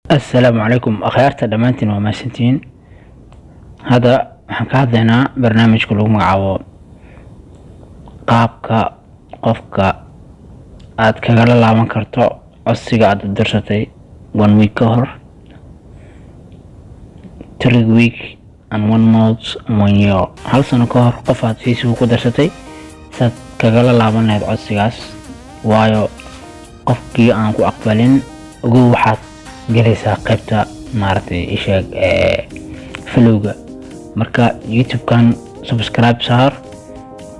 Assalaamu calaykum akhyaarta dhammaantiin, waa mahadsantihiin. Hadda waxaan ka hadlaynaa barnaamijka lagu magacaabo qaabka qofka aad kagala laaban karto codsiga aad u dirsatay one week ka hor, 3 week and one month and one year, hal sano ka hor qof aad Facebook ku darsatay saad kagala laaban lahayd codsigaas. Waayo, qofkii aan ku aqbalin, ogow, waxaad gelaysaa qaybta maaragtay isheeg ee followga. Marka YouTube-kan subscribe saar,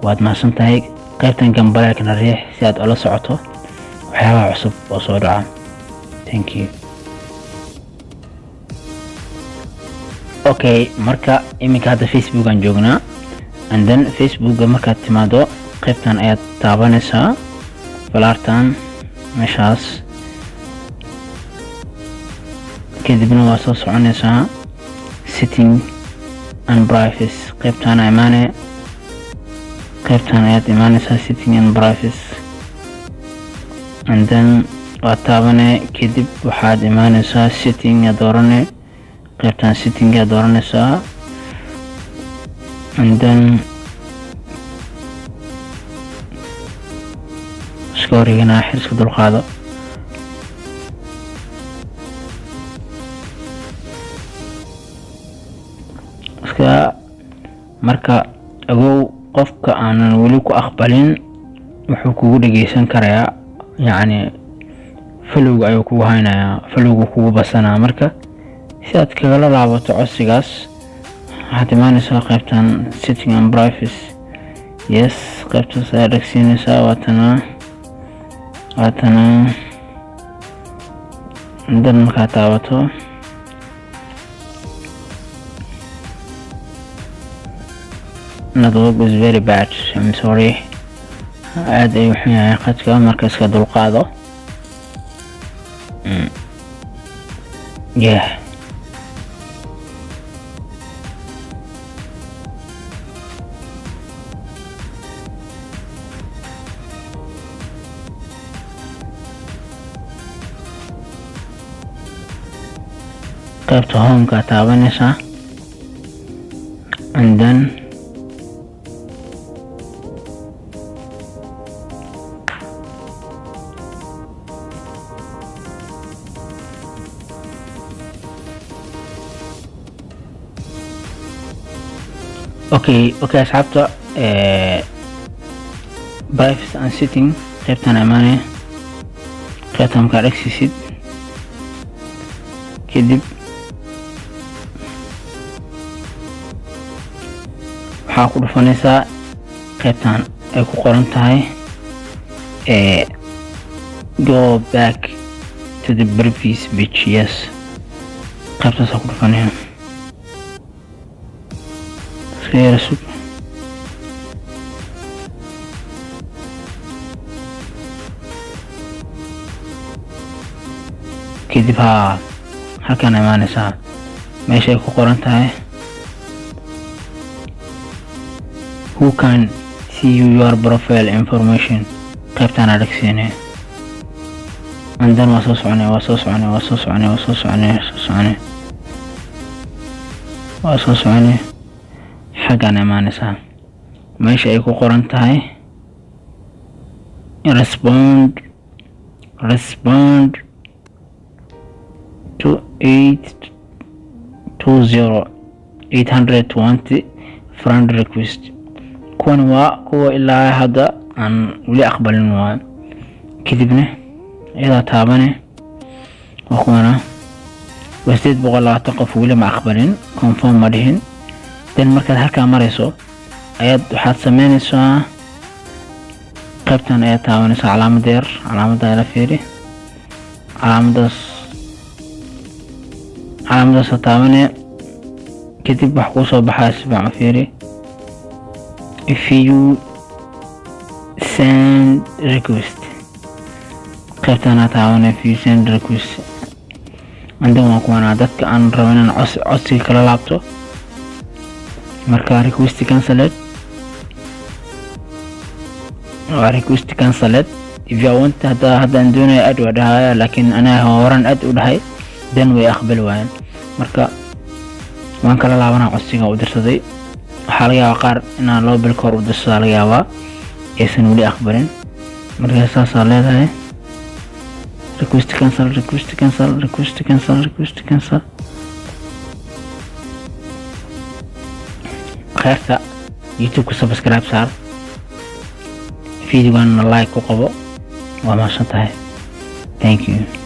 waad mahadsan tahay. Qaybtan gambaleelkana riix si aad ula socoto waxyaabaha cusub oo soo dhaca. Thank you. Okay, marka iminka hadda Facebookan joognaa, and then Facebooka markaad timaado, qaybtan ayaad taabanaysaa, falaartan meeshaas. Kadibna waa soo soconaysaa, setting and privacy qaybtaana imaane. Qaybtan ayaad imaanaysaa, setting and privacy, and then waad taabane. Kadib waxaad imaanaysaa setting aad doorane, qaybtan setting aad dooranaysaa, and then iska wareeganaa, xiriska dulqaado. Iska marka ogow, qofka aanan weli ku aqbalin wuxuu kugu dhegeysan karayaa, yacni followga ayuu kugu haynayaa, followga kugu basanaa. Marka si aad kagala laabato codsigaas, waxaad imaanaysaa qaybtan setting and privacy. Yes, qaybtaas ayaa dhegsiinaysaa. Waatana, waatana. Dan markaad taabato, network is very bad, I'm sorry, aad ayuu xun yahay khadka, marka iska dulqaado. Yeah, qaybta homeka taabanaysaa, and then okay, asxaabta, privacy and setting qaybtan imaanaya. Qaybtan markaa dhegsiisid kadib, waxaa ku dhufanaysaa qaybtan ay ku qoran tahay go back to the previous page. Yes, qaybtaasaa ku dhufanaya. Iska yara sug. Kadib haa, halkaan imaanaysaa, meesha ay ku qoran tahay who can see you your profile information. Qaybtaan dhegsiinaya, and then waa soo soconay, waa soo soconay, waa soo soconay, waa soo soconay, waa soo soconay, waa soo soconay. Xaggaan imaanaysaa, meesha ay ku qoran tahay respond to 820, 820 friend request. Kuwani waa kuwa ilaa hadda aan weli aqbalin waa. Kadibna iyadaa taabane. Waa kuwana, waa 820 qof, weli ma aqbalin, confirm ma dhihin. Then markaad halkaa marayso ayaad waxaad sameynaysaa, qaybtan ayaad taabanaysaa, calaamada yar, calaamada la fiiri, calaamadaas, calaamadaas taabanaya. Kadib wax kuu soo baxaya, si fiican u fiiri, if you send request. Qaybtana taabanaya, if you send request, and then waa kuwanaa dadka aan rabo inaan codsiga kala laabto. Marka request cancelled waa request cancelled. If you want, haddaan doonaya add waa dhahaya, laakiin anaa horan add u dhahay. Dan way aqbali waayeen. Marka waan kala laabanaa codsiga u dirsaday. Waxaa laga yaabaa qaar inaan 2 bil ka hor u dirsadaa, laga yaabaa aysan weli aqbalin. Marka saasaa leedahay: request cancel, request cancel, request cancel, request cancel. Kheerta YouTube-ka subscribe saar, videogan like ku qabo. Waa mahadsan tahay, thank you.